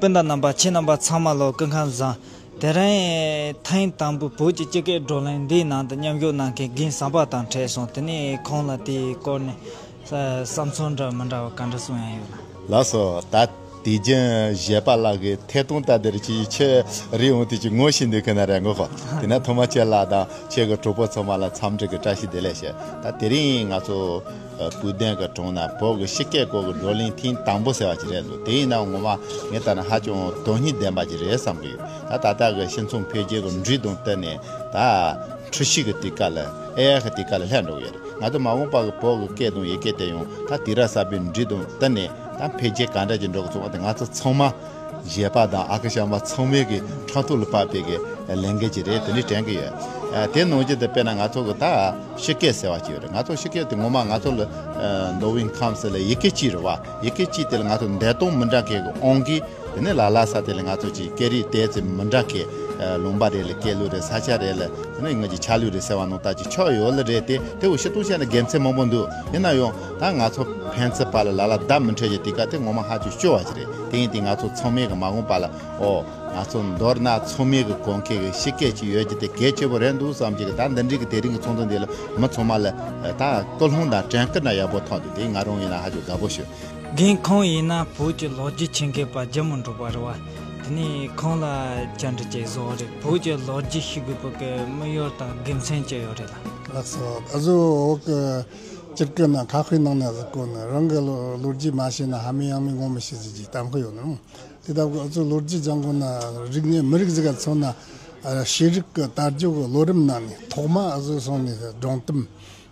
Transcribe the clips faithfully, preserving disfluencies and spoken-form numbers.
སྤུན་ཟླ་རྣམ་པ། ཁྱེད་རྣམ་པ་ཚང་མ་ལ་སྐུ་ཁམས་བཟང་། དེ་རིང་ཐེངས་དང་པོ་བོད་ཀྱི་སྤྱི་སྐད་བགྲོ་གླེང་འདིའི་ནང་དུ་མཉམ་ཞུགས་གནང་མཁན་རྒན་བསམ་པ་དང་འཕྲད་སོང་། དེ་ནས་ཁོང་ལ་དེའི་སྐོར་ནས་ས- བསམ་ཚུལ་འདྲ་མི་འདྲ་བ་ག་འདྲ་གསུང་ཡ་ཡོད་ལ། ལགས་སོ། ད་དུས་རྒྱུན་གཞས་པ་ལགས་ཀྱི་ཐད་གཏོང་ལྟ་དེར་ཅིག་ཁྱེད་རེ་འོང་དུས་ཀྱི་ངོ་ཤེས་འདུག་གི་ན་རེ་ངོ་ཧོ། དེ་ན་ཐོག་མ་ཁྱེད་ལ་དང་ཁྱེད་ཀྱི་གྲོགས་པོ་ཚང་མ་ལ་འཚམས་འདྲི་གི་བཀྲ་ཤིས་བདེ་ལེགས་ཞུ། ད་དེ་རིང་ང་ཚོ་ཨ། སྤུན་ཟླ་གི་དྲུང་ན་བོད་ཀྱི་སྤྱི་སྐད་སྐོར་གྱི་བགྲོ་གླེང་ཐེངས་དང་པོ་ཟེར་བ་ཅིག་རེད་འདུག་དེ་ཡིན་ནའང་ངོ་མ་ངས་ལྟ་ན་ཧ་ཅང་དོན་སྙིང་ལྡན་པ་ཅིག་རེད་བསམ་གྱི་ཡོད། ད་ད་ལྟ་གི་སྤྱི་ཚོགས་འཕེལ་རྒྱས་ཀྱི་འགྲོས་དང་བསྟུན་ནས་ད་འཁྲུལ་ཞིག་གི་དུས་སྐབས་ལ་ཨེ་ཨའི་གི་དུས་སྐབས་ལ་སླེབས་འགྲོ་གི་ཡོད་རེད། ང་ཚོ་མ་འོངས་པ་གི་བོད་ཀྱི་སྐད་དང་ཡི་གེ་དེ་ཡང་ད་དུས་རབས་གསར་པའི་འགྲོས་དང་བསྟུན་ནས་ད་འཕེལ་རྒྱས་ག་འདྲ་ཅིག་འགྲོ་གི་འདུག་དེ་ང་ཚོ་ཚང་མ་གཞས་པ་དང་ཨ་ཁུ་གཞས་མ་ཚང་མས་ཀྱི་ཕྲག་ཐོག་ལ་བབས་པའི་གི་ལས་འགན་ཅིག་རེད། དེ་འདྲ་དྲན་གི་ཡོད། ཨ། དེ་ནང་བཞིན་དུ་དཔེར་ན་ང་ཚོ་གི་ད་སྤྱི་སྐད་ཟེར་བ་ཅིག་ཡོད་རེད། ང་ཚོ་སྤྱི་སྐད་དེ་ངོ་མ་ང་ཚོ་ལ་ཨ། མདོ་དབུས་ཁམས་གསུམ་ལ་ཡི་གེ་གཅིག་རེད་བ། ཡི་གེ་གཅིག་དེ་ལ་ང་ཚོ་འདོད་སྟངས་མི་འདྲ་མཁན་གྱི་དབང་གིས་དེ་ནས་ལ་ལ་ས་དེ་ལ་ང་ཚོ་ཅིག་སྐད་རིགས་དེ་ཚོ་མི་འདྲ་མཁན། ཨ། ལུང་པ་རེ་ལ་སྐད་ལུགས་རེ། ས་ཆ་རེ་ལ་དེ་ནས་ང་ཅིག་ཆ་ལུགས་རེ་ཟེར་བ་ནང་ལྟར་ཅིག་ཆགས་ཡོད་ལ་རེད། དེ་དེ་འུ་ཤི་ཏུང་བཤད་ན་དགེ་མཚན་མང་པོ་འདུག་ཡིན་ན་ཡང་ད་ང་ཚོ་ཕན་ཚུན་བར་ལ་ལ་ལ་བརྡ་མི་འཕྲོད་ཀྱི་དུས་སྐབས་དེ་ངོ་མ་ཧ་ཅང་སྐྱོ་བ་ཞིག་རེད། དེ་ཡིན་དུས་ང་ཚོ་ཚང་མས་གི་མ་འོངས་པ་ལ་ཨོ། ང་ཚོ་མདོར་ན་ཚང་མས་གི་གོ་མཁན་གི་སྤྱི་སྐད་ཅིག་ཡོད་རྒྱུ་དེ་གལ་ཆེ་བོ་རེད་འདུག་བསམ་གྱི། ད་འདི་འདྲའི་གི་དེ་རིང་གི་ཚོགས་འདུ་འདི་ལ་མི་ཚང་མ་ལ་ད་སྐུལ་སློང་དང་དྲན་སྐུལ་ན་ཡག་པོ་ཐོག་འདུག་དེ་ང་རང་ཡིན་ན་ཧ་ཅང་དགའ་པོ་བྱུང་། རྒན་ཁོང་ཡིན་ན་བོད་ཀྱི་ལོ་རྒྱུས་ཆེད་མཁས་པ་རྒྱལ་མོ་འབྲུག་པ་རེད་བ། དེ་ནས་ཁོང་ལ་བཅར་འདྲི་ཅིག་བཟོ་བ་རེད། བོད་ཀྱི་ལོ་རྒྱུས་ཤེས་དགོས་པའི་གི་དམིགས་ཡུལ་དང་དགེ་མཚན་ཅི་ཡོད་རེད་ལ། ལགས་སོ། ཨ་ཟོ་འོག་གི་སྤྱིར་གི་ན་ཁ་དཔེ་ནང་ནས་ཟེར་གོ་ནི་རང་གི་ལོ་ལོ་རྒྱུས་མ་ཤེས་ན་ཧ་མི་ཡང་མི་ངོ་མི་ཤེས་ཟེར་གྱི་གཏམ་དཔེ་ཡོད་ནི། དེ་ལྟ་བུ་ཨ་ཚོ་ལོ་རྒྱུས་སྦྱང་དགོས་ན་རིག་གནས་མི་རིགས་ཟིག་ག་མཚོན་ན་ཨ་ཤེས་རིག་གི་དར་རྒྱས་གི་ལོ་རིམ་ནང་ནས་ཐོག་མ་ཨ་ཚོ་སོང་ནས་སྒྲུང་གཏམ།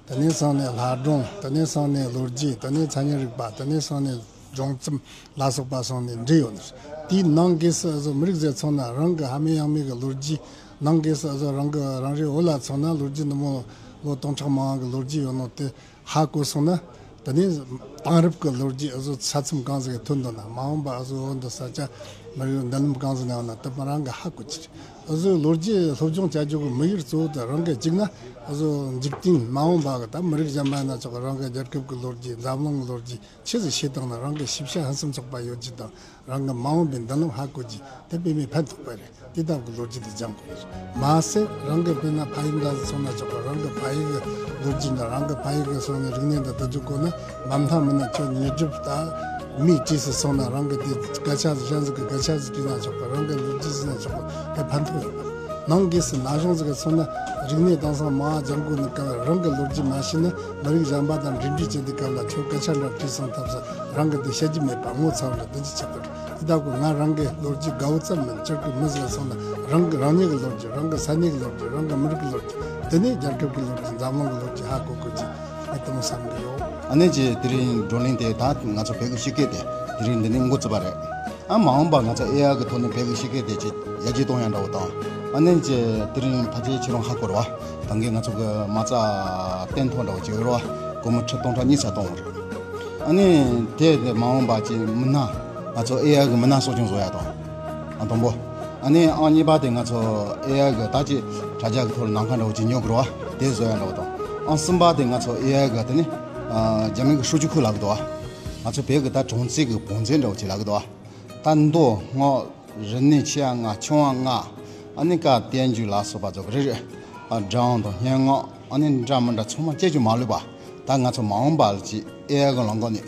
དེ་ནས་སོང་ནས་ལྷ་སྒྲུང་། དེ་ནས་སོང་ནས་ལོ་རྒྱུས། དེ་ནས་མཚན་ཉིད་རིག་པ། དེ་ནས་སོང་ནས་སྒྲུང་རྩོམ་ལ་སོགས་པ་སོང་ནས་འབྲི་ཡོད་ནི། དེའི་ནང་གི་སུ་ཨ་ཚོ་མི་རིགས་ཟིག་མཚོན་ན་རང་གི་ཧ་མི་ཡང་མི་གི་ལོ་རྒྱུས། ནང་གི་སུ་ཨ་ཚོ་རང་གི་རང་རེའི་བོད་ལ་མཚོན་ན་ལོ་རྒྱུས་འདི་མོ་ལོ་སྟོང་ཕྲག་མང་བ་གི་ལོ་རྒྱུས་ཡོད་ནོ་དེ། ཧ་གོ་སོང་ན། དེ་ནས་དེང་རབས་ཀྱི་ལོ་རྒྱུས་ཨ་ཟོ་ས་མཚམས་གང་ཟིག་གི་ཐོན་འདུག་ན། མ་འོངས་པ་ཨ་ཟོ་འོ་འདི་ས་ཆ་མི་རིགས་མདུན་ལམ་གང་ཟིག་ན་ཡོང་ན་དེ་མི་རང་གི་ཧ་གོ་ཅི་རེད། ཨ་ཟོ་ལོ་རྒྱུས་སློབ་སྦྱོང་བྱ་རྒྱུ་གི་དམིགས་ཡུལ་གཙོ་བོ་དེ་རང་གི་གཅིག་ན་ཨ་ཟོ་འཇིག་རྟེན་མ་འོངས་པ་གི་ད་མི་རིགས་གཞན་པ་ཡིན་ན་ཆོག་གི། རང་གི་རྒྱལ་ཁབ་ཀྱི་ལོ་རྒྱུས། འཛམ་གླིང་གི་ལོ་རྒྱུས་ཆི་ཟིག་ཤེས་བཏང་ན་རང་གི་ཤེས་བྱ་ཕུན་སུམ་ཚོགས་པ་ཡོད་རྒྱུ་དང་། རང་གི་མ་འོངས་པའི་མདུན་ལམ་ཧ་གོ་རྒྱུ་དེ་དཔེ་མི་ཕན་ཐོགས་པ་རེད། དེ་ལྟ་བུའི་ལོ་རྒྱུས་དེ་སྦྱང་དགོས་རེད། མ་ཟད་རང་གི་དཔེར་ན་ཕ་ཡུལ་འདྲ་ཟིག་སོང་ན་ཆོག་གི། རང་གི་ཕ་ཡུལ་གི་ལོ་རྒྱུས་འདྲ། རང་གི་ཕ་ཡུལ་གི་སོང་ནས་རིག་གནས་འདྲ་དེ་ཚོ་གོ་ན། མ་མཐའ་མི་ན་ཁྱོད་ཉེ་སྒྲུབ་ད་མིའི་གྲས་སུ་སོང་ན་རང་གི་དེ་སྐད་ཆ་ཟིག་གཞན་ཟིག་གི་སྐད་ཆ་ཟིག་བྲིས་ན་ཆོག་གི། རང་གི་ལོ་རྒྱུས་ཟིག་ན་ཆོག་གི། དེ་ཕན་ཐོགས་ཡོད་པ་རེད། ནང་སྒོས་སུ་ན་གཞོན་ཟིག་གི་སོང་ན་རིག་གནས་དེང་སང་མང་ང་སྦྱང་དགོས་ནི་སྐབས་རང་གི་ལོ་རྒྱུས་མ་ཤེས་ན་མི་རིགས་གཞན་པ་དང་འབྲེལ་འདྲིས་བྱེད་དུས་སྐབས་ལ་ཁྱོད་སྐད་ཆ་འདྲ་དྲིས་སོང་ཐབས་སུ་རང་གི་དེ་བཤད་རྒྱུ་མེད་པ་ངོ་ཚ་བ་འདྲ་དེ་འདྲ་ཆགས་པ་རེད། དེ་ལྟ་བུ་ང་རང་གི་ལོ་རྒྱུས་དགའ་བོ་ཙམ་མིན། སྤྱིར་གི་མི་ཟིག་སོང་ན་རང་གི་རང་ཉིད་ཀྱི་ལོ་རྒྱུས། རང་གི་ས་གནས་ཀྱི་ལོ་རྒྱུས། རང་གི་མི་རིགས་ཀྱི་ལོ་རྒྱུས། དེ་ནས་རྒྱལ་ཁབ་ཀྱི་ལོ་རྒྱུས། འཛམ་གླིང་གི་ལོ་རྒྱུས་ཧ་གོ་དགོས་ཀྱི་དེ་མོ་བསམ་གི་ཡོད། ཨ་ནེ་ཅེ་དེ་རིང་བགྲོ་གླེང་དེ་ད་ང་ཚོ་བོད་ཀྱི་སྤྱི་སྐད་དེ་དེ་རིང་འདི་ནས་འགོ་བཙུགས་པ་རེད། ཨ་མ་འོངས་པ་ང་ཚོ་ཨེ་ཨའི་གི་ཐོག་ནས་བོད་ཀྱི་སྤྱི་སྐད་དེ་ཅིག་ཡར་རྒྱས་གཏོང་ཡ་འདྲ་བོ་དང་། ཨ་ནེ་ཅེ་དེ་རིང་ཕལ་ཆེར་ཁྱེད་རང་ཧ་གོ་རེད་བ། ད་གིན་ང་ཚོ་གི་མ་རྩ་སྟོན་ཐོག་འདྲ་བོ་ཅིག་ཡོད་རེད་བ། སྒོར་མོ་ཁྲི་སྟོང་ཕྲག་གཉིས་ཙམ་གཏོང་བ་རེད། ཨ་ནི་དེ་དེ་མ་འོངས་པ་ཅིག་མི་སྣ་ང་ཚོ་ཨེ་ཨའི་གི་མི་སྣ་གསོ་སྐྱོང་བཟོ་ཡ་དང་། ཨང་དང་པོ། ཨ་ནི་ཨང་གཉིས་པ་དེ་ང་ཚོ་ཨེ་ཨའི་གི་ད་ཅིག་དྲ་རྒྱ་གི་ཐོག་ལ་ནམ་མཁའ་འདྲ་བོ་ཅིག་ཉོ་དགོས་རེད་བ། དེ་བཟོ་ཡ་འདྲ་བོ་དང་། ཨང་གསུམ་པ་དེ་ང་ཚོ་ཨེ་ཨའི་གི་དེ་ནི་ཨ་རྒྱ་མི་གི་ཧྲུའུ་ཅི་ཁུའུ་ལབ་གི་འདུག་བ། ང་ཚོ་བོད་གི་ད་གྲོང་གསེབ་གི་བང་མཛོད་འདྲ་བོ་ཅིག་ལབ་གི་འདུག་བ། ད་མདོ་སྔགས། རིག་གནས་ཆེ་བ་ལྔ། ཆུང་བ་ལྔ། ཨ་ནི་བཀའ་བསྟན་བཅོས་ལ་སོགས་པ་ཚོ་རེ་རེ། ཨ་སྒྲ་དབང་དང་སྙན་ངག་ཨ་ནི་འདྲ་མི་འདྲ་ཚང་མ་ཅི་ཅིག་མ་ལུས་པ། ད་ང་ཚོ་མ་འོངས་པ་ལ་ཅིག་ཨེ་ཨའི་གི་ལམ་ཁ་ནས་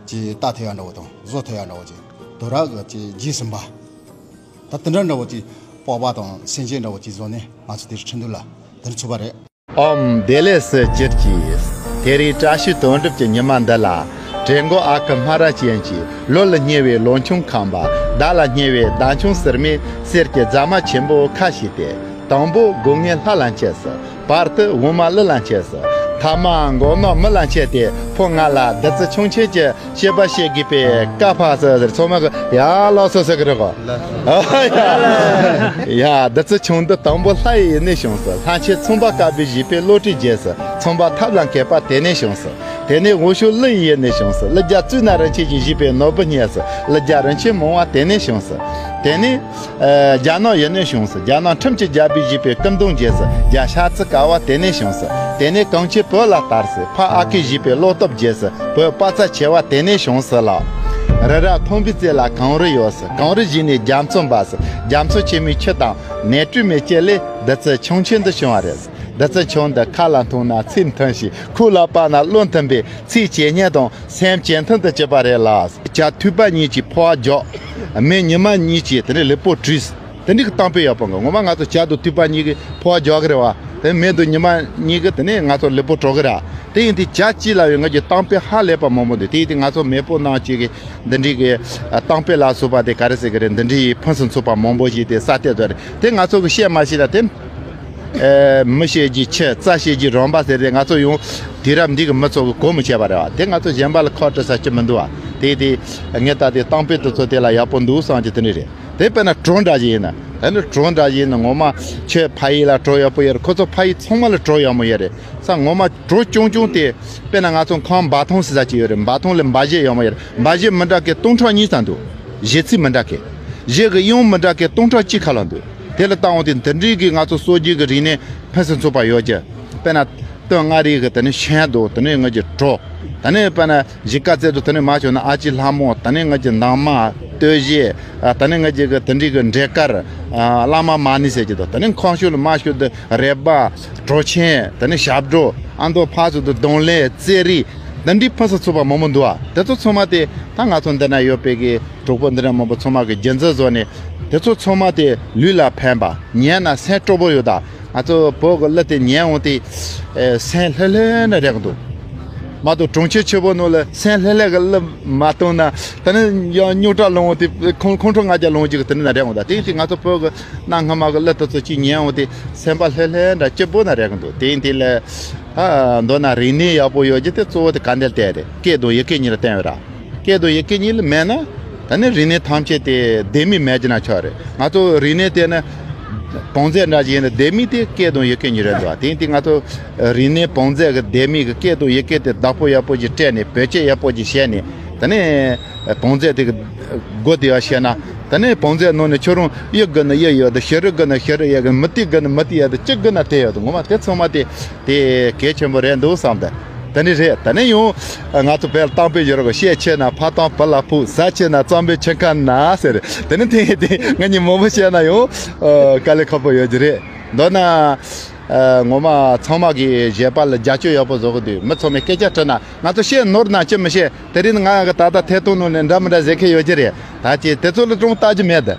ཅིག་ལྟ་ཐུབ་ཡ་འདྲ་བོ་དང་བཟོ་ཐུབ་ཡ་འདྲ་བོ་ཅིག་དོ་ར་གི་ཅིག་རྗེས་ཟིན་པ། ད་དེ་འདྲ་འདྲ་བོ་ཅིག་སྤོབས་པ་དང་སེམས་ཅན་འདྲ་བོ་ཅིག་བཟོ་ནས་ང་ཚོ་དེ་རིང་ཁྲིན་ཏུའུ་ལ་དེ་རིང་ཚུགས་པ་རེད། ཨོམ་བདེ་ལེགས་སུ་གྱུར་ཅིག་དེ་རིང་བཀྲ་ཤིས་དོན་གྲུབ་ཀྱི་ཉི་མ་འདི་ལ། དྲན་གོ་ཨ་ཁུ་སྨ་ར་ཅན་གྱིས། ལོ་ལ་ཉེ་བའི་ལོ་ཆུང་ཁམས་པ། ཟླ་ལ་ཉེ་བའི་ཟླ་ཆུང་ཟུར་མོས། གསེར་གྱི་རྫ་མ་ཆེན་པོ་ཁ་ཕྱེས་ཏེ། དང་པོ་སྒོ་ངའི་ལྷ་ལ་མཆེད་སོ། བར་དུ་འོ་མ་ཀླུ་ལ་མཆེད་སོ། ཐ་མ་མགོ་ནག་མི་ལ་མཆེད་དེ། ཕོ་ང་ལ་བདུད་རྩི་ཆུང་ཆེན་གྱི་སྐྱེས་པ་བྱེད་དགོས་པའི་བཀའ་ཕབ་སོ་ཟེར། ཚང་མ་གི་ཡ་ལགས་སོ་ཟེར་གི་རེད་གོ། ཡ་བདུད་རྩི་ཆུང་འདི་དང་པོ་ལྷ་ཡི་ཡུལ་ནས་བྱུང་སོ། ལྷ་ཆེན་ཚངས་པ་དཀར་པོས་བཞེས་པའི་བློ་གྲོས་རྒྱས་སོ། ཚངས་པ་ཐབས་ལ་མཁས་པ་དེ་ནས་བྱུང་སོ། དེ་ནས་འོག་ཕྱོགས་ཀླུ་ཡི་ཡུལ་ནས་བྱུང་སོ། ཀླུ་རྒྱལ་གཙུག་ན་རིན་ཆེན་གྱིས་བཞེས་པའི་ནོར་བུ་བརྙེས་སོ། ཀླུ་རྒྱལ་རིན་ཆེན་མང་བ་དེ་ནས་བྱུང་སོ། དེ་ནས་ཨ་རྒྱ་ནག་ཡུལ་ནས་བྱུང་སོ། རྒྱ་ནག་ཁྲིམས་ཀྱི་རྒྱལ་པོས་བཞེས་པའི་སྐུ་མདུང་རྒྱས་སོ། རྒྱལ་ཤ་ཚ་དཀར་བ་དེ་ནས་བྱུང་སོ། དེ་ནས་གངས་ཅན་བོད་ལ་དར་སོ། ཕ་ཨ་ཁུས་བཞེས་པའི་བློ་སྟོབས་རྒྱས་སོ། བོད་དཔའ་རྩལ་ཆེ་བ་དེ་ནས་བྱུང་སོ་ལགས། རི་རབ་མཐོན་པོའི་རྩེ་ལ་གངས་རི་ཡོད་ཟེར། གངས་རི་བཞི་ནས་རྒྱ་མཚོ་འབབ་ཟེར། རྒྱ་མཚོ་ཆེན་མོའི་ཆུ་དང་ནས་བཀྲུས་མའི་སྐྱེ་ལས་བདུད་རྩི་ཆུང་ཆུང་འདི་བྱུང་བ་རེད་ཟེར། བདུད་རྩི་ཆུང་འདི་ཁ་ལ་འཐུང་ན་ཚིགས་མཐུན་ཞིང་། ཁོག་ལ་སྤར་ན་གློ་མཐུན་པས། ཚིགས་ཇེ་སྙན་དང་སེམས་ཇེ་མཐུན་དུ་གྱུར་པ་རེད་ལ། བྱ་ཐུལ་པ་གཉིས་ཀྱིས་ཕོ་བ་རྒྱག་མེ་ཉི་མ་གཉིས་ཀྱིས་དེ་ནས་ལུས་པོ་བཀྲུས། དེ་འདྲའི་གི་གཏམ་དཔེ་ཡག་པོ་འདུག་ངོ་མ་ང་ཚོ་བྱ་དང་ཐུལ་པ་གཉིས་ཀྱིས་ཕོ་བ་རྒྱག་གི་རེད་བ། དེ་མེ་དང་ཉི་མ་གཉིས་ཀྱིས་དེ་ནས་ང་ཚོ་ལུས་པོ་བཀྲུ་གི་རེད། དེ་ཡིན་དུས་བྱ་གཅིག་ལ་ཡང་ང་ཚོས་གཏམ་དཔེ་ཧ་ལས་པ་མང་པོ་འདུག་དེ་ཡིན་དུས་ང་ཚོ་མེས་པོ་རྣམས་ཀྱིས་གི་འདི་འདྲའི་གི་གཏམ་དཔེ་ལ་སོགས་པ་དེ་ག་རེ་ཟེར་གི་རེད། འདི་འདྲའི་ཕུན་སུམ་ཚོགས་པ་མང་པོ་ཞིག་དེ་གསར་གཏོད་བཟོས་རེད། དེ་ང་ཚོ་གིས་བཤད་མ་ཤེས་ན་དེ། ཨེ། མི་བཤད་རྒྱུའི་ཆུ། རྩྭ་བཤད་རྒྱུའི་རོང་པ་ཟེར་དེ་ང་ཚོ་ཡང་དུས་རབས་འདི་གི་མི་ཚོ་གིས་གོ་མི་ཆོད་པ་རེད་བ། དེ་ང་ཚོ་གཞན་པ་ལ་ཁ་བྲལ་ས་ཅི་མི་འདུག་བ། དེ་དེ་ངས་ད་དེ་གཏམ་དཔེ་དེ་ཚོ་དེ་ལ་ཡག་པོ་འདུག་བསམ་གྱི་དེ་འདྲ་རེད། དེ་དཔེར་ན་གྲོ་འདྲ་ཞིག་ཡིན་ན། ད་ནི་གྲོ་འདྲ་ཞིག་ཡིན་ན་ངོ་མ་ཁྱོད་ཕ་ཡུལ་ལ་གྲོ་ཡག་པོ་ཡོད་རེད། ཁོ་ཚོ་ཕ་ཡུལ་ཚང་མ་ལ་གྲོ་ཡག་མོ་ཡོད་རེད། ས་ངོ་མ་གྲོ་ཆུང་ཆུང་དེ་དཔེར་ན་ང་ཚོ་ཁམས་འབའ་ཐང་ཟེར་ས་ཅིག་ཡོད་རེད། འབའ་ཐང་ལ་འབའ་གཞས་ཡག་མོ་ཡོད་རེད། འབའ་གཞས་མི་འདྲ་གི་སྟོང་ཕྲག་གཉིས་ཙམ་འདུག་གཞས་ཚིག་མི་འདྲ་གི། གཞས་གི་དབྱངས་མི་འདྲ་གི་སྟོང་ཕྲག་གཅིག་ཁ་ལ་འདུག་དེ་ལ་བལྟ་འོང་དུས་འདི་འདྲའི་གི་ང་ཚོ་སྲོལ་རྒྱུན་གི་རིག་གནས་ཕུན་སུམ་ཚོགས་པ་ཡོད་ཀྱི། དཔེར་ན། སྟོད་མངའ་རིས་ཀྱི་དེ་ནས་ཤན་འདུག་དེ་ནས་ང་ཚོའི་གྲོ། དེ་ནས་དཔེར་ན་གཞིས་ཀ་རྩེ་དུ་དེ་ནས་མར་བྱོན་ན་ཨ་ཅེ་ལྷ་མོ། དེ་ནས་ང་ཚོའི་འདབ་མ། སྟོད་གཞས། ཨ། དེ་ནས་ང་ཚོའི་གི་དེ་འདྲའི་གི་འབྲས་དཀར། ཨ། གླང་མ་མ་ཎི་ཟེར་གྱི་འདུག་དེ་ནས་ཁམས་ཕྱོགས་ལ་མར་ཞུ་དུས་རེད་པ། གྲོ་ཆེན། དེ་ནས་ཞབས་བྲོ། ཨ་མདོ་ཕར་ཚུར་དུ་གདོང་ལེན། རྩེད་རིགས། དེ་འདྲའི་ཕུན་སུམ་ཚོགས་པ་མང་པོ་འདུག་ཨ། དེ་ཚོ་ཚང་མ་དེ་ད་ང་ཚོ་འདི་ན་ཡོད་པའི་གི་གྲོགས་པོ་འདི་འདྲ་མང་པོ་ཚང་མ་གིས་རྒྱུན་འཛིན་བཟོས་ནས། དེ་ཚོ་ཚང་མ་དེ་ལུས་ལ་ཕན་པ། ཉན་ན་སེམས་སྤྲོ་པོ་ཡོད་ད། ང་ཚོ་བོད་ཀྱི་གླུ་དེ་ཉན་འོང་དུས། ཨེ། སེམས་ལྷོད་ལྷོད་ནས་རེག་འདུག་མ་གཏོགས་གྲོང་ཁྱེར་ཆེ་པོ་ནང་ལ་སེམས་ལྷོད་ལྷོད་ཀྱི་གླུ་མ་བཏང་ན། ད་ནི་ཡང་རྙོག་དྲ་ལངས་འོང་དུས་ཁོང་ཁོང་ཁྲོ་ལྔ་བརྒྱ་ལངས་ཀྱི་གི་དེ་འདྲ་རེག་འོང་ད། དེ་ཡིན་དུས་ང་ཚོ་བོད་ཀྱི་གནའ་སྔ་མ་གི་གླུ་དེ་ཚོ་གཅིག་ཉན་འོང་དུས་སེམས་པ་ལྷོད་ལྷོད་འདྲ་སྐྱིད་པོ་ན་རེག་འདུག་དེ་ཡིན་དུས་ལ། ཨ། མདོར་ན་རིག་གནས་ཡག་པོ་ཡོད་རྒྱུ་དེ་གཙོ་བོ་དེ་ག་འདྲ་བལྟས་རེད། སྐད་དང་ཡི་གེ་གཉིས་ལ་བརྟེན་པ་རེད། སྐད་དང་ཡི་གེ་གཉིས་ལ་མེད་ན། ད་ནི་རིག་གནས་ཐམས་ཅད་དེ་ལྡེ་མིག་མེད་ཀྱི་ན་ཆོག་རེད། ང་ཚོ་རིག་གནས་དེ་ནི་བང་མཛོད་འདྲ་ཞིག་ཡིན་ན་ལྡེ་མིག་དེ་སྐད་དང་ཡི་གེ་གཉིས་རེད་འདུག་དེ་ཡིན་དུས་ང་ཚོ་རིག་གནས་བང་མཛོད་ཀྱི་ལྡེ་མིག་གི་སྐད་དང་ཡི་གེ་དེ་བདག་པོ་ཡག་པོ་ཞིག་སྤྲད་ནས་བེད་སྤྱོད་ཡག་པོ་ཞིག་བྱས་ནས། ད་ནི་བང་མཛོད་དེ་གི་སྒོ་དེ་ཡར་ཕྱེ་ན། ད་ནི་བང་མཛོད་ནང་ནས་ཁྱོད་རང་གཡུ་དགོས་ན་གཡུ་ཡོད་དང་། བྱུ་རུ་དགོས་ན་བྱུ་རུ་ཡོད་དང་། མུ་ཏིག་དགོས་ན་མུ་ཏིག་ཡོད་དང་། ཅི་དགོས་ན་དེ་ཡོད་དང་། ངོ་མ་དེ་ཚང་མ་དེ་དེ་གལ་ཆེན་པོ་རེད་འདུག་བསམ་དེ། དེ་ནི་རེད། དེ་ནས་ཡང་ང་ཚོ་བོད་ལ་གཏམ་དཔེ་ཡོད་རེད། ཤ་ཆེ་ན་ཕ་དང་བུ་ལ་ཕུག་ཟ་ཆེ་ན་གཙང་པོའི་ཆུ་ཁ་ན་ཟེར། དེ་ནི་དེ་དེ་ང་གཉིས་མང་པོ་བཤད་ན་ཡང་དཀའ་ལས་ཁག་པོ་ཡོད་ཀྱི་རེད། མདོར་ན་ངོ་མ་ཚང་མ་གིས་གཞས་པ་ལ་རྒྱབ་སྐྱོར་ཡག་པོ་བཟོ་གི་འདུག་མི་ཚང་མས་སྐད་ཆ་དྲིས་ན་ང་ཚོ་བཤད་ནོར་ན་ཅི་མི་བཤད། དེ་རིང་ང་གི་ད་ལྟ་ཐད་གཏོང་ནང་ནས་འདྲ་མི་འདྲ་ཟེར་མཁན་ཡོད་ཀྱི་རེད། ད་ཅི་དེ་ཚོ་ལ་ཅུང་ལྟ་རྒྱུ་མེད་དེ།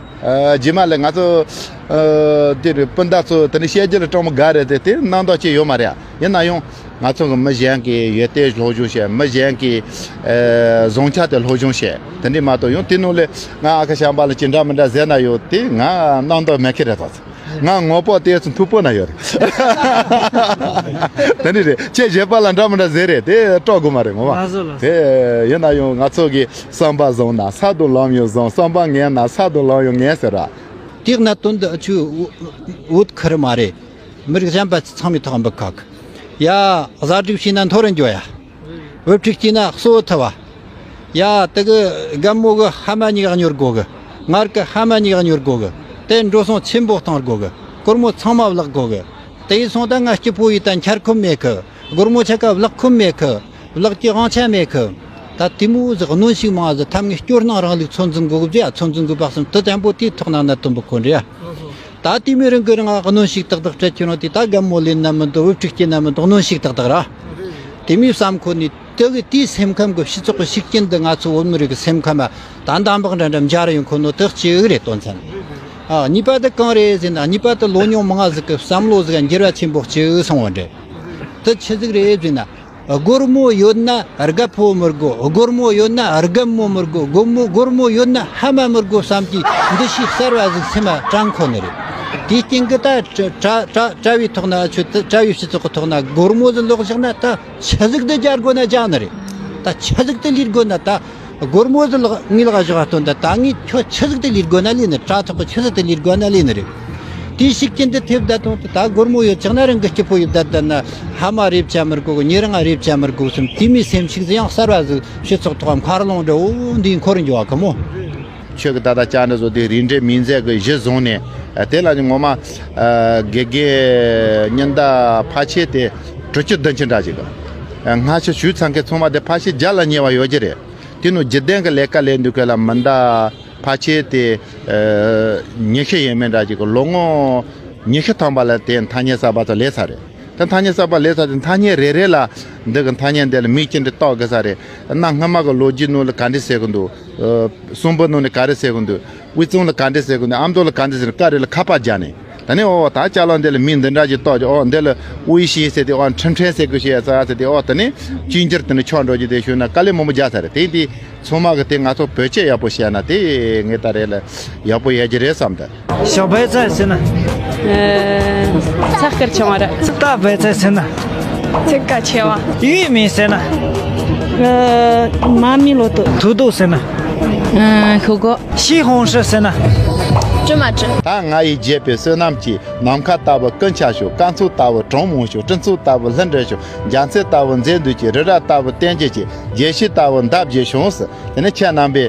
རྗེས་མ་ལ་ང་ཚོ་འདིར་སྤུན་ཟླ་ཚོ་དེ་ནི་བཤད་རྒྱུ་ལ་ཅུང་མི་དགའ་རེད་དེ། དེ་རྣམ་དག་ཅིག་ཡོད་མ་རེད། ཡིན་ན་ཡང་ང་ཚོ་གི་མི་གཞན་གྱི་ཡོན་ཏན་སློབ་སྦྱོང་བྱས། མི་གཞན་གྱི་ཨ་བཟང་ཆ་དེ་སློབ་སྦྱོང་བྱས། དེ་འདྲ་མ་གཏོགས་ཡང་དེ་ནང་ལས་ང་ཨ་ཁུ་བྱམས་པ་ལ་ཅི་འདྲ་མི་འདྲ་ཟེར་ན་ཡང་དེ་ང་རྣམ་དག་མེད་མཁན་རེད་ད། ང་ངོ་པོ་དེ་ཚོ་མཐུག་པོ་ན་ཡོད་རེད། དེ་འདྲ་རེད། ཁྱེད་གཞས་པ་ལ་འདྲ་མི་འདྲ་ཟེར་རེད་དེ་སྤྲོ་དགོས་མ་རེད་ངོ་མ། ལགས་སོ་ལགས་སོ། དེ་ཡིན་ན་ཡང་ང་ཚོ་གི་བསམ་པ་བཟང་ན་ས་དང་ལམ་ཡང་བཟང་། བསམ་པ་ངན་ན་ས་དང་ལམ་ཡང་ངན་ཟེར་ར། དེའི་གནད་དོན་འདི་ཆུ་བོད་ཁུལ་མ་རེད། མི་རིགས་གཞན་པ་ཚང་མའི་ཐོག་འབུད་ཁག་གི། ཡ། གཟའ་སྒྲིག་བྱས་ན་མཐོ་རུ་འགྱོ་ཡ། བུ་ཕྲུག་སྐྱེས་ན་གསོ་བོ་ཐུབ་བ། ཡ། དེ་གི་རྒན་མོ་གི་ཕ་མ་གཉིས་ཀ་གཉོར་དགོ་གི། ངར་གི་ཕ་མ་གཉིས་ཀ་གཉོར་དགོ་གི། དེ་འགྲོ་སོང་ཆེན་པོ་གཏོང་དགོ་གི། སྒོར་མོ་ཚང་མ་བརླག་དགོ་གི། དེ་ཡིན་སོང་ད་ང་སྐྱིད་པོ་ཡིན་ད་འཆར་ཁོམ་མེད་གི། སྒོར་མོ་ཆ་ག་བརླག་ཁོམ་མེད་གི། བརླག་གི་དབང་ཆ་མེད་གི། ད་དེ་མོ་ཟིག་གནོན་ཤུགས་མང་ཟིག་ཐབས་ངའི་སྐྱོ་སྣང་རིང་ལུགས་ཚོད་འཛིན་དགོ་གི་བཟོ་ཡ། ཚོད་འཛིན་དགོས་པ་སོང་དུ་དྲན་པོ་དེའི་ཐོག་ན་གནད་དོན་པོ་ཁོ་འདྲ་ཡ། ད་དེ་མི་རང་གི་རང་གནོན་ཤུགས་ཏག་ཏག་སྤྲད་ཀྱི་རང་དེ་ད་རྒན་མོ་ལེན་ན་མི་འདུག་བུ་ཕྲུག་སྐྱེས་ན་མི་འདུག་གནོན་ཤུགས་ཏག་ཏག་ར། དེ་མིའི་བསམ་ཁོ་ནས་དེ་གི་དེའི་སེམས་ཁམས་གི་སྤྱི་ཚོགས་གི་ཤུགས་རྐྱེན་འདི་ང་ཚོ་བོད་མི་རིགས་གི་སེམས་ཁམས་ད་འདམ་བག་འདྲ་འདྲ་འབྱར་ཡོང་ཁོ་ནོ་དེ་གཅིག་རེད་དོན་ཚན། ཨ། གཉིས་པ་དེ་གང་རེད་ཟེར་ན། གཉིས་པ་དེ་ལོ་ཉུང་མང་ཟིག་གི་བསམ་བློ་ཟིག་འགྱུར་བ་ཆེན་པོ་གཅིག་སོང་བ་འདྲ། དེ་ཆི་ཟིག་རེད་ཟེར་ན། སྒོར་མོ་ཡོད་ན་རྒད་པོ་མི་དགོ། སྒོར་མོ་ཡོད་ན་རྒན་མོ་མི་དགོ། སྒོར་མོ་སྒོར་མོ་ཡོད་ན་ཕ་མ་མི་དགོ་བསམ་གྱི་འདུ་ཤེས་གསར་བ་ཟིག་སེམས་མ་དྲན་ཁོ་ནི་རེད། དེའི་རྐྱེན་གྱིས་ད་གྲྭ་གྲྭ་གྲྭ་བའི་ཐོག་ན་ཆོས་དད། གྲྭ་བའི་སྤྱི་ཚོགས་ཀྱི་ཐོག་ན་སྒོར་མོ་ཟིག་ལོག་བཞག་ན་ད་ཆི་ཟིག་དེ་རྒྱག་དགོ་ན་རྒྱག་ནི་རེད། ད་ཆི་ཟིག་དེ་ལས་དགོ་ན་ད། སྒོར་མོ་ཟིག་ལག་ངའི་ལག་བཞག་སྟོན་ད། ད་ངས་ཁྱོད་ཆི་ཟིག་དེ་ལས་དགོས་ན་ལས་ནི། དྲ་ཐོག་གི་ཆི་ཟིག་དེ་ལས་དགོས་ན་ལས་ནི་རེད། དེའི་ཤུགས་རྐྱེན་དེ་ཐེབས་བསྡད་དང་། ད་སྒོར་མོ་ཡོད་ཆག་ན་རང་གི་སྐྱིད་པོ་ཡོད་བསྡད་བསྡད་ན། ཕ་མ་རེ་བྱ་མི་དགོ་གི། ཉེ་རང་རེ་བྱ་མི་དགོ་གསུམ། དེ་མོའི་སེམས་ཤུགས་ཟིག་ཡང་གསར་བ་ཟིག་སྤྱི་ཚོགས་ཐོག་མཁར་ལོང་འདྲ་བོ་འདི་འཁོར་འགྱོ་བ་གི་མོ། ཁྱོད་ཀྱི་ད་ལྟ་ཅག་འདི་ཚོ་དེ་རིགས་འདྲའི་མིང་མཛད་གི་གཞི་བཟུང་ནས། དེ་ལ་ནི་ངོ་མ་དགེ་རྒན་ཉི་ཟླ་ཕལ་ཆེར་དེ་དྲུག་ཅུ་བདུན་ཅུ་འདྲ་ཞིག་གི་སྔ་ཕྱི་ཞུས་ཚར་མཁན་ཚང་མ་དེ་ཕལ་ཆེར་བརྒྱ་ལ་ཉེ་བ་ཡོད་ཀྱི་རེད། དེ་ནང་བརྒྱུད་ལྡན་གྱི་ལས་ཀ་ལས་འདུག་གི་ལ་མི་འདའ་ཕལ་ཆེར་དེ་ཉི་ཤུ་ཡས་མས་འདྲ་ཅིག་གི་ལོ་ངོ་ཉི་ཤུ་ཐམ་པ་ལ་དེ་ཐ་སྙད་གསར་པ་ཚོ་ལས་ས་རེད། ད་ཐ་སྙད་གསར་པ་ལས་ས་དེ་ཐ་སྙད་རེ་རེ་ལ་འདི་གི་ཐ་སྙད་འདི་ལ་མིང་ཅི་འདྲ་བཏགས་དགོས་ས་རེད། གནའ་སྔ་མ་གི་ལོ་རྒྱུས་ནང་ལ་ག་འདྲ་ཟེར་གི་འདུག་གསུང་འབུམ་ནང་ནས་ག་རེ་ཟེར་གི་འདུག་དབུས་གཙང་ལ་ག་འདྲ་ཟེར་གི་འདུག་ཨ་མདོ་ལ་ག་འདྲ་ཟེར་གི་འདུག་བཀའ་རེ་ལ་ཁ་པར་རྒྱག་ནས། ད་ནི་ཨོ་ད་ཅ་ལག་འདི་ལ་མིང་འདི་འདྲ་ཅིག་བཏགས་ཀྱི་ཨོ་འདི་ལ་དབུས་ཤིང་ཟེར་ཏེ་ཨོ་ཁྲིམས་ཁྲིམས་ཟེར་དགོས་ཤེས་ས་ཟེར་ཏེ་ཨོ་ད་ནི་ཅིན་ཇར་དེ་ནི་ཆོག་འགྲོ་རྒྱུ་དེ་ཞུས་ན་དཀའ་ལས་མང་པོ་རྒྱག་ས་རེད། དེ་འདི་ཚང་མ་གི་དེ་ང་ཚོ་བེད་སྤྱོད་ཡག་པོ་བྱས་ན་དེ་ངས་ད་རེས་ལ་ཡག་པོ་ཡོད་ཀྱི་རེད་བསམ་ད། ཞོགས་པའི་ཚལ་ཟེར་ན། ཚ་དཀར་ཆུང་བ་རེད། རྟ་བའི་ཚལ་ཟེར་ན། ཚིག་ཀ་ཆེ་བ། ཡུལ་མིང་ཟེར་ན། མ་མི་ལོ་ཏོ། དུ་དུ་ཟེར་ན། ཤུ་གོ། ཤི་ཧོང་ཧྲི་ཟེར་ན། ཀྲི་མ་ཀྲི། ད་ང་ཡི་བརྗེད་པའི་བསོད་ནམས་ཀྱིས། ནམ་མཁའ་ལྟ་བུ་ཀུན་ཁྱབ་ཤོག་སྐར་ཚོགས་ལྟ་བུ་གྲངས་མང་ཤོག་སྤྲིན་ཚོགས་ལྟ་བུ་ལྷུན་གྲུབ་ཤོག་རྒྱ་མཚོ་ལྟ་བུ་མཛེས་སྡུག་གྱིས། རི་རབ་ལྟ་བུ་བརྟན་གྱུར་ཅིག་རྒྱལ་སྲིད་ལྟ་བུ་འདབ་རྒྱས་བྱུང་ཟེར། དེ་ནས་ཁྱེད་རྣམ་པའི་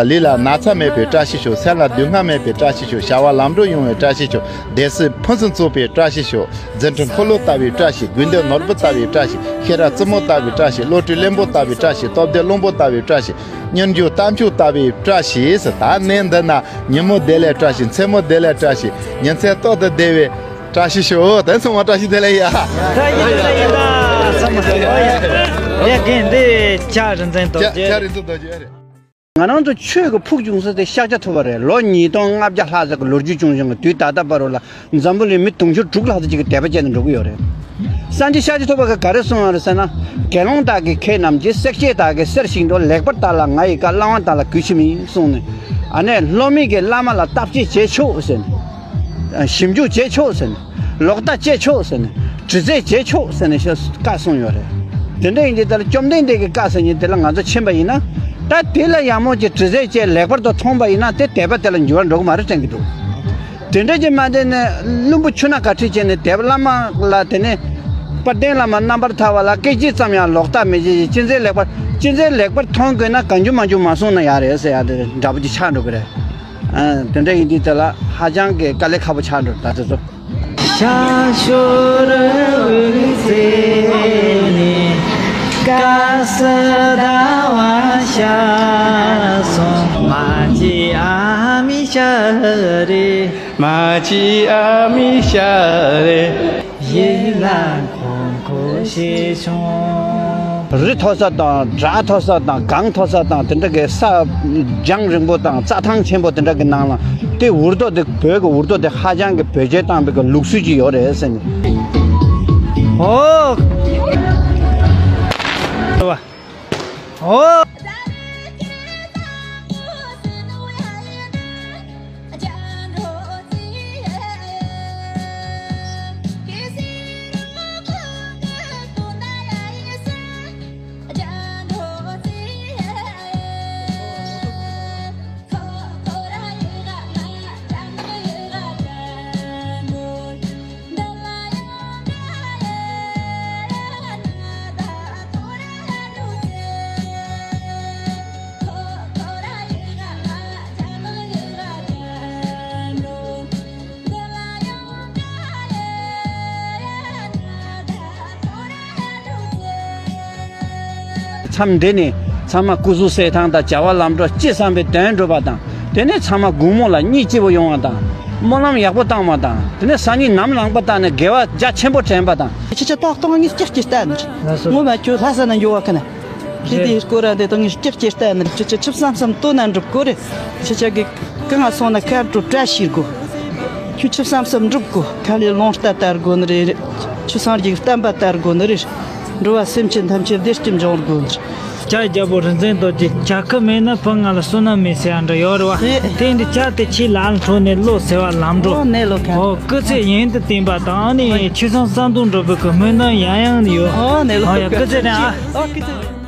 ལུས་ལ་ན་ཚ་མེད་པའི་བཀྲ་ཤིས་ཤོག་སེམས་ལ་སྡུག་བསྔལ་མེད་པའི་བཀྲ་ཤིས་ཤོག་བྱ་བ་ལམ་འགྲོ་ཡོང་བའི་བཀྲ་ཤིས་ཤོག་སྡེ་སྲིད་ཕུན་སུམ་ཚོགས་པའི་བཀྲ་ཤིས་ཤོག་རྫུ་འཕྲུལ་འཁོར་ལོ་ལྟ་བུའི་བཀྲ་ཤིས། དགོས་འདོད་ནོར་བུ་ལྟ་བུའི་བཀྲ་ཤིས། ཤེས་རབ་རྩུབ་མོ་ལྟ་བུའི་བཀྲ་ཤིས། བློ་གྲོས་རློན་པ་ལྟ་བུའི་བཀྲ་ཤིས། སྟོབས་ལྡན་རླུང་བུ་ལྟ་བུའི་བཀྲ་ཤིས། མྱུར་མགྱོགས་རྟ་མཆོག་ལྟ་བུའི་བཀྲ་ཤིས་ཟེར། ད་གནས་འདི་ན་ཉིན་མོ་བདེ་ལེགས་བཀྲ་ཤིས། མཚན་མོ་བདེ་ལེགས་བཀྲ་ཤིས། ཉིན་མཚན་ཏོག་ཏུ་བདེ་བའི་བཀྲ་ཤིས་ཤོག་དེ་ཚང་མ་བཀྲ་ཤིས་བདེ་ལེགས་ཡ། བཀྲ་ཤིས་བདེ་ལེགས་ཡིན་ད་ཚང་མ། ཨོ་ཡ། ཡ་རྒན་འདི་ཇ་རིན་ཆེན་རྡོ་རྗེ། ཇ་རིན་ཆེན་རྡོ་རྗེ་རེད། ང་རང་ཚོ་ཆོས་ཀྱི་ཕུགས་བྱུང་ས་དེ་ཤཱཀྱ་ཐུབ་པ་རེད། ལོ་ཉིས་སྟོང་ལྔ་བརྒྱ་ལྷག་ཙམ་གྱི་ལོ་རྒྱུས་བྱུང་བྱུང་གི་དུས་ད་ལྟ་བར་དུ་ལ་འཛམ་བུ་གླིང་མི་དུང་ཕྱུར་དྲུག་ལྷག་ཙམ་ཅིག་གིས་དད་པ་བྱས་ནས་འགྲོ་གི་ཡོད་རེད། སངས་རྒྱས་ཤཱཀྱ་ཐུབ་པ་གིས་ག་རེ་གསུངས་ཡོད་རེད་ཟེར་ན། དགེ་སློང་དག་གིས་ཁྱེད་རྣམས་ཀྱིས། བསྲེག་བཅད་དག་གིས་གསེར་བཞིན་དུ། ལེགས་པར་བལྟ་ལ་ང་ཡི་བཀའ། བླང་བར་བལྟ་ལ་གུས་ཕྱིར་མིན་གསུངས་ནས། ཨ་ནི་སློབ་མའི་གི་བླ་མ་ལ་བརྟག་དཔྱད་བྱེད་ཆོག་ཟེར་ནས། ཞིབ་འཇུག་བྱེད་ཆོག་ཟེར་ནས། ལོག་ལྟ་བྱེད་ཆོག་ཟེར་ནས། དྲི་རྩད་བྱེད་ཆོག་ཟེར་ནས་བཀའ་གསུངས་ཡོད་རེད། དེ་འདྲ་ཡིན་དུས་དེ་ལ་བཅོམ་ལྡན་འདས་ཀྱི་བཀའ་ཟེར་མཁན་དེ་ལ་ང་ཚོ་ཕྱིན་པ་ཡིན་ན། ད་དེ་ལ་ཡག་མོ་ཅིག་དྲི་རྩད་བྱས་ལེགས་པར་དུ་མཐོང་པ་ཡིན་ན་དེ་དད་པ་དེ་ལ་འགྱུར་བ་འགྲོ་གི་མ་རེད་དྲན་གྱི་འདུག་དེ་འདྲ་ཅིག་མ་བྱས་ནས་བླུན་པོ་ཆུ་ནང་ག་ཁྲིད་བྱས་ནས་དད་པ་བླ་མ་ལ་དེ་ནས་དཔལ་ལྡན་བླ་མ་རྣམ་པར་ཐར་པ་ལ་སྐད་ཅིག་ཙམ་ཡང་ལོག་ལྟ་མི་བྱེད་ཅིག་ཅི་མཛད་ལེགས་པར་ཅི་མཛད་ལེགས་པར་མཐོང་དགོས་ན་གང་བྱུང་མང་བྱུང་མ་གསུངས་ན་ཡག་རེད་ཟེར་ཡ་དེ་འདྲ་པོ་ཅིག་ཆགས་འགྲོ་གི་རེད། ཨ། དེ་འདྲ་ཡིན་དུས་དེ་ལ་ཧ་ཅང་གི་དཀའ་ལས་ཁག་པོ་ཆགས་འགྲོ་ད་དེ་ཚོ། རི་མཐོ་ས་དང་བྲག་མཐོ་ས་དང་གངས་མཐོ་ས་དང་དེ་འདྲ་གི་ས་རྒྱང་རིང་པོ་དང་རྩྭ་ཐང་ཆེན་པོ་དེ་འདྲ་གི་ནང་ལ་དེ་འུར་རྡོ་དེ་བོད་ཀྱི་འུར་རྡོ་དེ་ཧ་ཅང་གི་བེད་སྤྱོད་བཏང་བའི་གི་ལུགས་སྲོལ་ཅིག་ཡོད་རེད་ཟེར་ནས། ཨོ། ཨོ། མཚམས་འདི་ནས་ཚང་མ་སྐུ་གཟུགས་གསལ་ཐང་དང་བྱ་བ་ལམ་འགྲོ་ཅི་བསམ་པའི་དོན་འགྲུབ་པ་དང་། དེ་ནས་ཚང་མ་སྒོ་མོ་ལ་གཉིད་སྐྱིད་པོ་ཡོང་བ་དང་། སྨོན་ལམ་ཡག་པོ་བཏང་བ་དང་། དེ་ནས་སང་ཉིན་ནམ་ལངས་པ་བལྟས་ནས་དགེ་བ་རྒྱ་ཆེན་པོ་དྲན་པ་དང་། ཁྱེད་ཅག་ཏག་ཏག་ངས་ཅིག་ཅིག་བལྟས་ནས། ངོ་མ་ཁྱོད་ལྷ་ས་ནས་འགྱོ་བ་ཁ་ནས། དེ་དེའི་སྐོར་ར་འདི་དང་ངས་ཅིག་ཅིག་བལྟས་ནས། ཁྱེད་ཅག་ཆིབས་སམ་སམ་ལྟོས་ན་འགྲུབ་གོ་རེད། ཁྱེད་ཅག་གི་གང་ང་སོང་ན་ཁ་འགྲོ་བཀྲ་ཤིས་དགོས། ཁྱོད་ཆིབས་སམ་སམ་འགྲུབ་དགོས། ཁ་ལས་རླུང་རྟ་དར་དགོས་ནི་རེད། ཁྱོད་སངས་རྒྱས་བསྟན་པ་དར་དགོས་ནི་རེད། འགྲོ་བ་སེམས་ཅན་ཐམས་ཅད་བདེ་སྐྱིད་འབྱུང་དགོས་ནི་རེད། ཇ་རྒྱལ་པོ་རིག་འཛིན་རྡོ་རྗེ་ཇ་ཁུ་མེད་ན་ཕ་ང་ལ་བསོད་ནམས་མེད་ཟེར་ཡ་འདྲ་ཡོད་རེད་བ། དེ་འདི་ཇ་དེ་ཁྱི་ལ་ཨ་ལ་འཕྲོ་ནས་ལོ་ཟེར་བ་ལམ་འགྲོ། ཨོ་ནས་ལོ་ཁ། ཨོ་སྐུ་ཚེ་ཡུན་དུ་བརྟན་པ་དང་ཨ་ནི་ཆོས་སྲུང་གསང་འདུས་འགྲོ་བའི་གི་སྨོན་འདུན་ཡང་ཡང་ནི་ཡོད། ཨོ་ནས་ལོ་ཨོ་ཡ་སྐུ་ཚེ་རིང་ཨ། ཨོ་སྐུ་ཚེ།